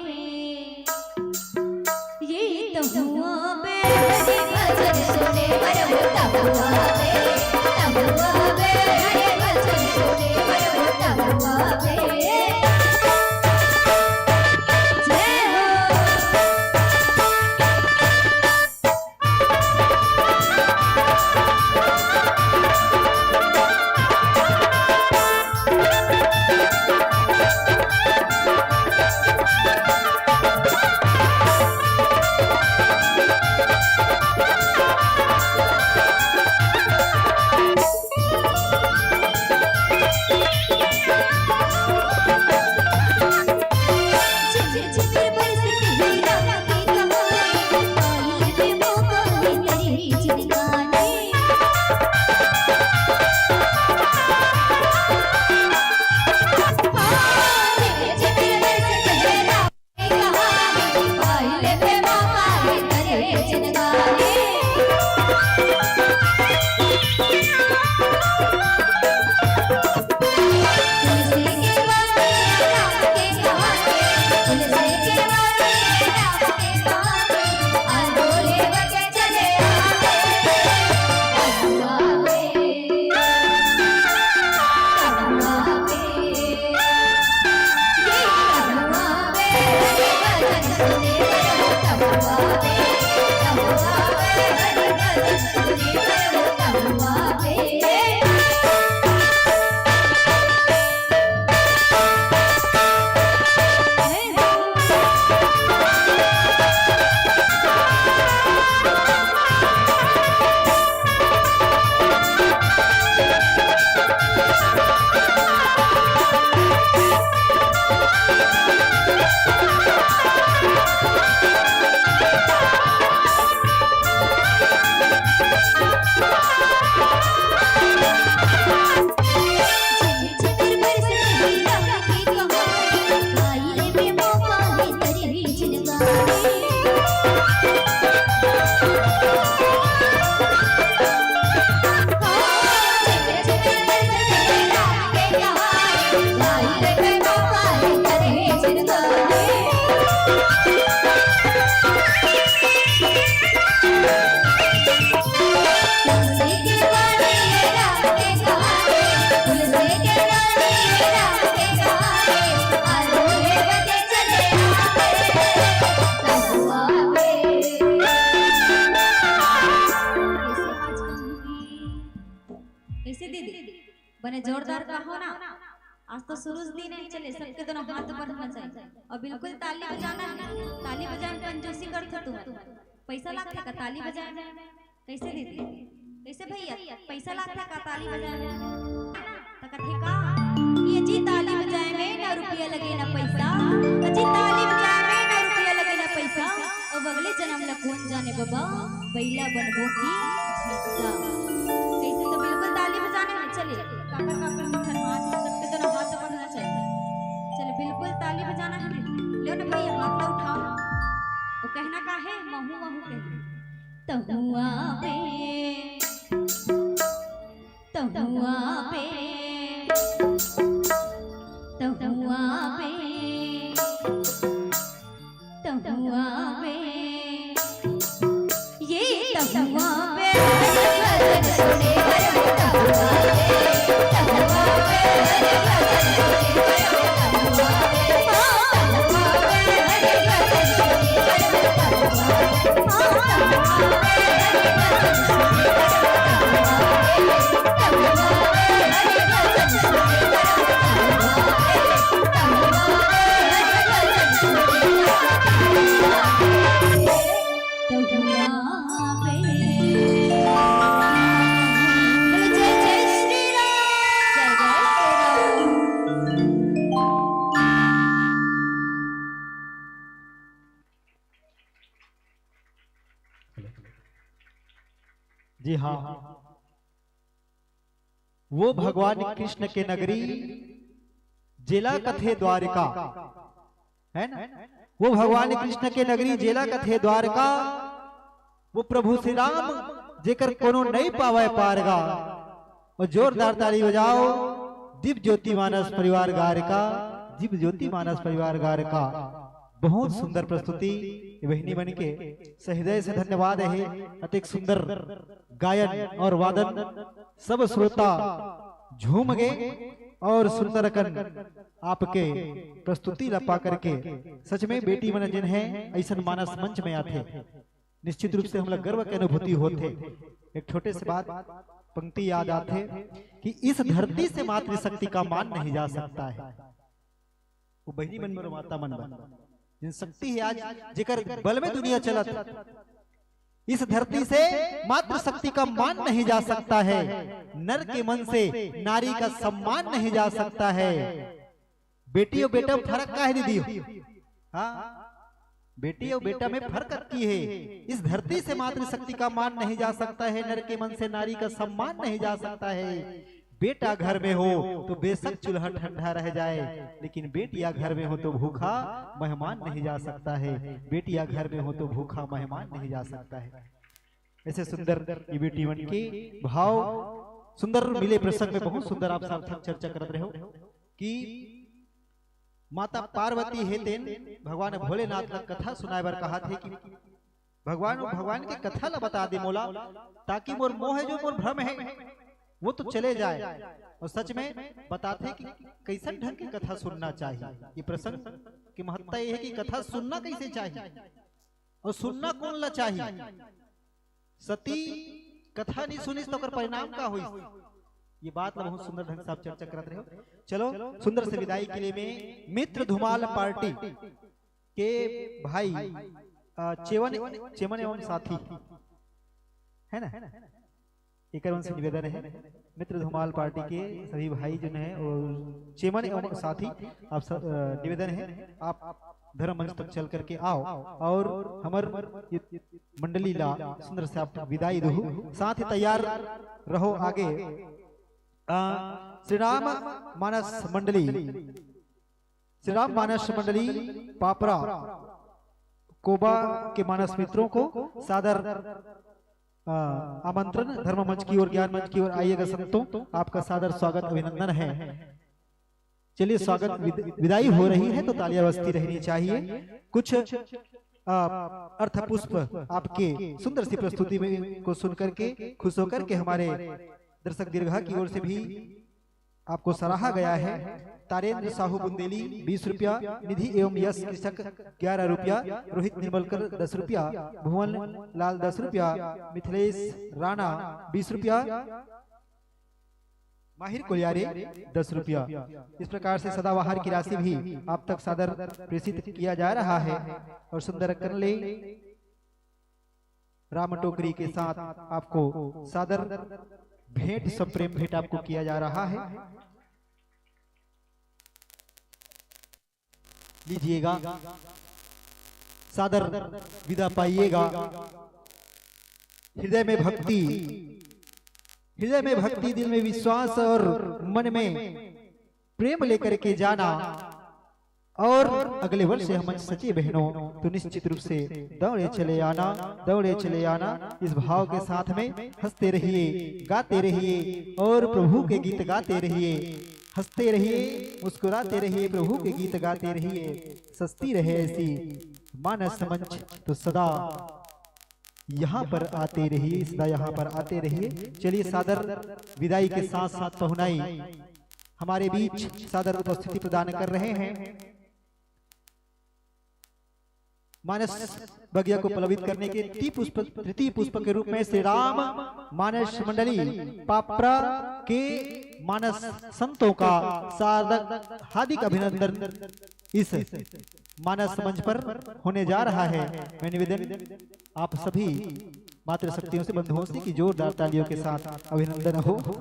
ये तहु आबे, हरि भजन सुने बर हो तहु आबे, तहु आबे, हरि भजन सुने बर हो कैसे दीदी? बने जोरदार कहो ना। आज तो शुरू दिन है, चले सबके दोनों हाथ बढ़ना चाहिए और बिल्कुल ताली बजाना है। ताली बजाए में कंजूसी करथो तुम। पैसा लागथे का ताली बजाए में? कैसे दीदी? कैसे भैया? पैसा लागथे का ताली बजाए में? तो कथे का, ये जी ताली बजाए में ना रुपया लगे ना पैसा, तो जी ताली बजाए में ना रुपया लगे ना पैसा, अब अगले जन्म ला कौन जाने बाबा, बैला बनबो की भैंसा। कैसे तो बिल्कुल ताली बजाने में, चलिए काकर काकर मिथन हाथ, सबके दोनों हाथ बढ़ना चाहिए। चलिए बिल्कुल ताली बजाना है, लो ना भैया हाथ ला उठाओ, वो कहना का है, महू महू कहना। तहुआ पे तहुआ पे, तहुआ पे, तहुआ पे, ये तहुआ पे। जी हाँ, वो भगवान कृष्ण के नगरी जेला कथे द्वारिका, है ना? वो भगवान कृष्ण के नगरी जेला कथे द्वारिका, वो प्रभु श्री राम जेकर कोनो नहीं पावे पारगा। और जोरदार ताली बजाओ दिव्य ज्योति मानस परिवार गारिका, दिव्य ज्योति मानस परिवार गारिका। बहुत सुंदर प्रस्तुति, ये बहिनी मन के सहृदय से धन्यवाद है। अतिक सुंदर गायन और वादन, सब श्रोता झूम गए। और सुंदर अकन आपके प्रस्तुति ला पा करके सच में बेटी मन जिन है ऐसन मानस मंच में आथे, निश्चित रूप से हमला गर्व के अनुभूति होथे। एक छोटे से बात पंक्ति याद आथे कि इस धरती से मातृशक्ति का मान नहीं जा सकता है। वो बहिनी मन बर, माता मन बर, जिन शक्ति है आज, जेकर बल में दुनिया चलत, इस धरती से मातृशक्ति का मान नहीं जा सकता है, नर के मन से नारी का सम्मान नहीं जा सकता है। बेटी और बेटा में फर्क का है दीदी? हाँ, बेटी और बेटा में फर्क की है। इस धरती से मातृशक्ति का मान नहीं जा सकता है, नर के मन से नारी का सम्मान नहीं जा सकता है। बेटा घर में हो तो बेशक चूल्हा ठंडा रह जाए, लेकिन बेटिया घर में हो तो भूखा मेहमान नहीं जा सकता है। बेटिया घर में हो तो भूखा मेहमान नहीं जा सकता है। ऐसे सुंदर ये बेटी मन के भाव, सुंदर मिले प्रसंग में बहुत सुंदर आप सार्थक चर्चा करत रहे हो कि माता पार्वती हे तेन भगवान भोलेनाथ ला कथा सुनाए बर कहा थे कि भगवान, वो भगवान के कथा ला बता दे मोला, ताकि मोर मोह जो मोर भ्रम है वो तो चले जाए। और सच में बताथे कि कैसन ढंग की कथा सुनना चाहिए। ये प्रसंग की महत्ता ये है कि कथा सुनना कैसे चाहिए और सुनना कौन ला चाहिए। सती कथा नहीं सुनिस तो ओकर परिणाम का होइस? ये बात ला बहुत सुंदर ढंग से आप चर्चा करत रहे हो। चलो, सुंदर से विदाई के लिए मैं मित्र धुमाल पार्टी के भाई, अ, चेवन, चेवन एवं साथी, है ना, एकर उनसे निवेदन है, मित्र धुमाल पार्टी के सभी भाई जो हैं और चेवन एवं साथी, आप सब, अ, निवेदन है, आप धर्म मंच तक चल करके आओ और हमर ये मंडली ला सुंदर से आप विदाई दो। साथ ही तैयार रहो आगे। अ, श्री राम मानस मंडली, श्री राम मानस मंडली पापरा कोबा के मानस मित्रों को सादर, अ, आमंत्रण। धर्म मंच की ओर, ज्ञान मंच की ओर आइएगा संतों, आपका सादर स्वागत, अभिनंदन है। चलिए, स्वागत विद-, विदाई हो रही है तो तालियां बजती रहनी चाहिए। कुछ, अ, अर्थ पुष्प आपके सुंदर सी प्रस्तुति में को सुन करके खुश होकर के हमारे दर्शक दीर्घा की ओर से भी आपको सराहा गया है। तारेंद्र साहू बुंदेली बीस रुपया, निधि एवं यश कृषक ग्यारह रुपया, रोहित निर्मलकर दस रुपया, भुवन लाल दस रुपया, मिथिलेश राणा बीस रुपया, माहिर कोलियारे दस रुपया। इस प्रकार से सदाबहार की राशि भी आप तक सादर प्रेषित किया जा रहा है। और सुंदर करले राम टोकरी के साथ आपको सादर भेंट, सप्रेम भेंट आपको किया जा रहा है। लीजिएगा, सादर विदा पाइएगा। हृदय में भक्ति, हृदय में भक्ति, दिल में विश्वास और मन में प्रेम लेकर के जाना। और अगले वर्ष से हम सच्चे बहनों तो निश्चित रूप से दौड़े चले आना, दौड़े चले आना। इस भाव के साथ में हंसते रहिए, गाते रहिए और प्रभु के गीत गाते रहिए, हंसते रहिए, मुस्कुराते रहिए, प्रभु के गीत गाते रहिए। सजती रहे ऐसी मानस मंच तो सदा यहाँ पर आते रहिए, सदा यहाँ पर आते रहिए। चलिए, सादर विदाई के साथ साथ पहुनाई हमारे बीच सादर उपस्थिति प्रदान कर रहे हैं मानस बगिया को प्लवित करने के तृतीय पुष्प, तृतीय पुष्प के रूप में श्री राम मानस मंडली पापरा के मानस संतों का सादर हार्दिक अभिनंदन इस मानस मंच पर होने जा रहा है। मैं निवेदन आप सभी मातृशक्तियों से, बंधुओं से कि जोरदार तालियों के साथ अभिनंदन हो।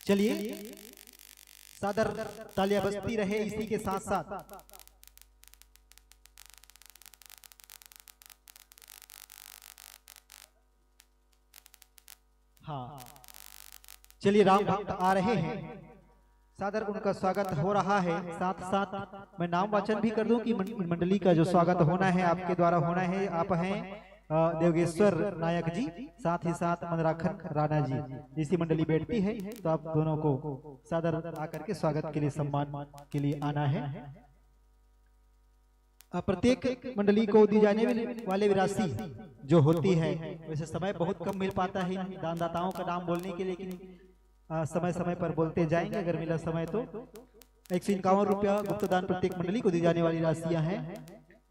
चलिए, सादर तालियां बजती रहे इसी के साथ साथ। हाँ, चलिए, राम भक्त आ रहे हैं, सादर उनका स्वागत हो रहा है। साथ साथ मैं नाम वाचन भी कर दूं कि मन-, मंडली का जो स्वागत होना है, आपके द्वारा होना है, आप हैं, अ, देवगेश्वर नायक जी, साथ ही साथ मंदराखन राणा जी। जैसी मंडली बैठती है तो आप दोनों को सादर आकर के स्वागत के लिए, सम्मान के लिए आना है। अ, प्रत्येक मंडली को दी जाने वाली, वाली राशि जो होती है, वैसे समय बहुत कम मिल पाता है इन दानदाताओं का नाम बोलने के, लेकिन समय समय पर बोलते जाएंगे अगर मिला समय तो। एक सौ इक्यावन रुपया गुप्त दान प्रत्येक मंडली को दी जाने वाली राशियां हैं।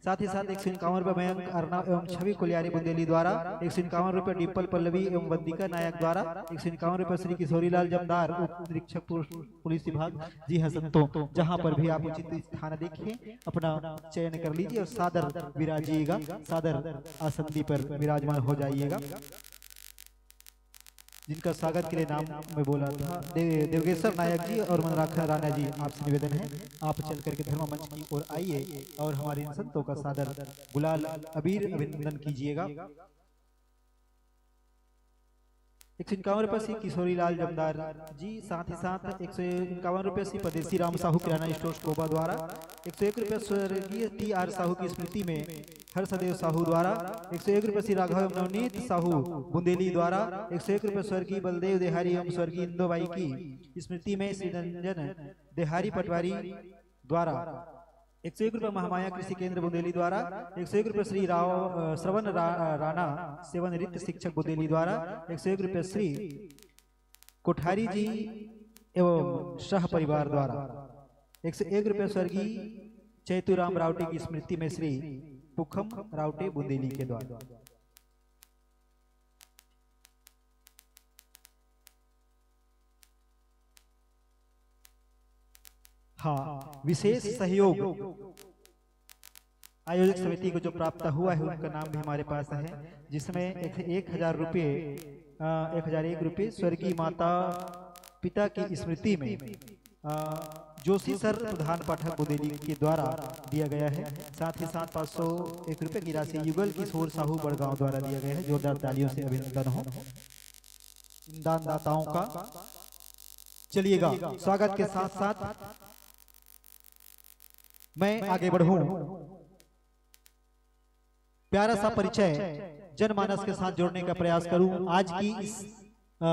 साथ ही साथ एक सौ इक्यावन रुपया मयंक अर्णव एवं छवि कोलियारी बुंदेली द्वारा, एक सौ इक्यावन रुपया डिम्पल पल्लवी एवं वंदिका नायक द्वारा, एक सौ इक्यावन रुपया श्री किशोरी लाल जमदार, उप निरीक्षक पुलिस विभाग। जी हाँ संतों, जहाँ पर भी आप उचित स्थान देखिए, अपना चयन कर लीजिए और सादर विराजिएगा, सादर आसंदी पर विराजमान हो जाइएगा। जिनका स्वागत के लिए नाम मैं बोला था, दे, देवगेश्वर नायक जी और मनराखा राणा जी, आपसे निवेदन है, आप चल करके धर्म मंच की ओर आइए और हमारे इन संतों का सादर गुलाल अबीर अभिनंदन कीजिएगा। एक सौ इक्यावन रुपये श्री किशोरी लाल जमदार जी, साथ ही साथ एक सौ इक्यावन रुपये श्री परदेसी राम साहू किराना स्टोर कोबा द्वारा, एक सौ एक रुपये स्वर्गीय टी आर साहू की स्मृति में हर्षदेव साहू द्वारा, एक सौ एक रुपये श्री राघव एवं नवनीत साहू बुंदेली द्वारा, एक सौ एक रुपये स्वर्गीय बलदेव देहारी एवं स्वर्गीय इंदो बाई की स्मृति में श्री रंजन देहारी पटवारी द्वारा, एक सौ एक रुपये महामाया कृषि केंद्र बुंदेली द्वारा, एक सौ एक रुपये श्री राव अ, श्रवण रा, राणा सेवन नृत्य शिक्षक बुंदेली द्वारा, एक सौ एक रुपये श्री कोठारी जी एवं शाह परिवार द्वारा, एक सौ एक रुपये स्वर्गीय चैतुराम रावटे की स्मृति में श्री पुखम रावटे बुंदेली के द्वारा। हाँ, विशेष सहयोग आयोजक समिति को जो प्राप्त हुआ है, उनका नाम भी हमारे पास है, जिसमें एक, एक हजार रुपये, अ, एक हजार एक रुपये स्वर्गीय माता पिता की स्मृति में, अ, जोशी सर प्रधान पाठक बुंदेली के द्वारा दिया गया है। साथ ही साथ पाँच सौ एक रुपये की राशि युगल किशोर साहू बड़गांव द्वारा दिया गया है। जोरदार तालियों से अभिनंदन हो इन दानदाताओं का। चलिएगा, स्वागत के साथ साथ मैं आगे बढ़ूं, प्यारा सा परिचय जनमानस के साथ जोड़ने का प्रयास करूं। आज की इस, अ,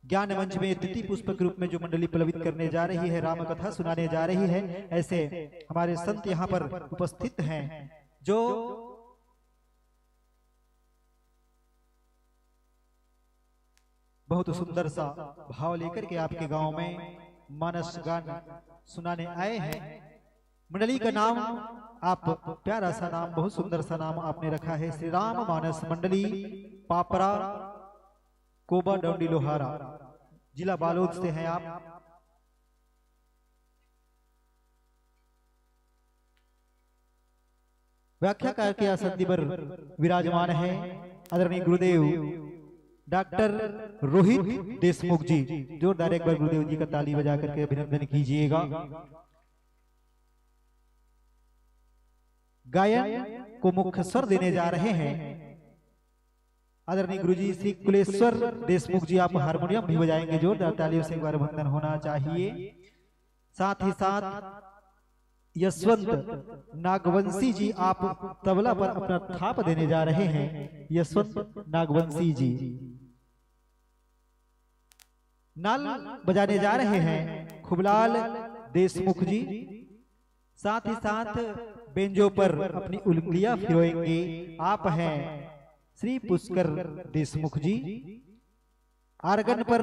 ज्ञान मंच में द्वितीय पुष्प के रूप में जो मंडली पलवित करने जा रही है, राम कथा सुनाने जा रही है, ऐसे हमारे संत यहाँ पर उपस्थित हैं जो बहुत सुंदर सा भाव लेकर के आपके गांव में मानस गान सुनाने आए हैं। मंडली का नाम, आप प्यारा सा नाम, बहुत सुंदर सा नाम आपने रखा है, श्री राम मानस मंडली पापरा, कोबा डोंडी लोहारा, जिला बालोद से हैं आप। व्याख्याकार के आसंदी पर विराजमान है आदरणीय गुरुदेव डॉक्टर रोहित देशमुख जी। जोरदार एक बार गुरुदेव जी का ताली बजा करके अभिनंदन कीजिएगा। गायन को मुख्य स्वर देने जा रहे हैं आदरणीय गुरुजी श्री कुलेश्वर देशमुख जी, आप हारमोनियम भी बजाएंगे, जोरदार तालियों से एक बार वंदन होना चाहिए। साथ ही साथ यशवंत नागवंशी जी, आप तबला पर अपना थाप देने जा रहे हैं, यशवंत नागवंशी जी। नाल बजाने जा रहे हैं खुबलाल देशमुख जी। साथ ही साथ बेंजो पर अपनी उंगलियां फिरोएंगे आप हैं श्री पुष्कर देशमुख जी। आर्गन पर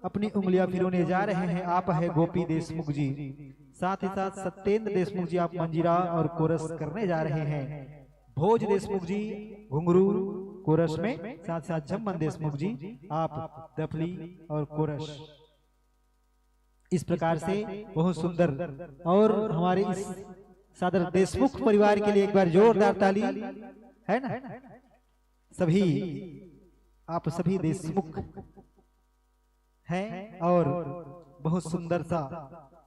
अपनी उंगलियां फिरोने जा रहे हैं आप हैं गोपी देशमुख जी। साथ ही साथ सत्येंद्र देशमुख जी आप मंजीरा और कोरस करने जा रहे हैं। भोज देशमुख जी घुंघरू कोरस में, साथ साथ झम्मन देशमुख जी आप दफली और कोरस। इस प्रकार से बहुत सुंदर। और हमारे इस सादर देशमुख परिवार के लिए एक बार जोरदार ताली, है ना? सभी, आप सभी देशमुख हैं और बहुत सुंदर सा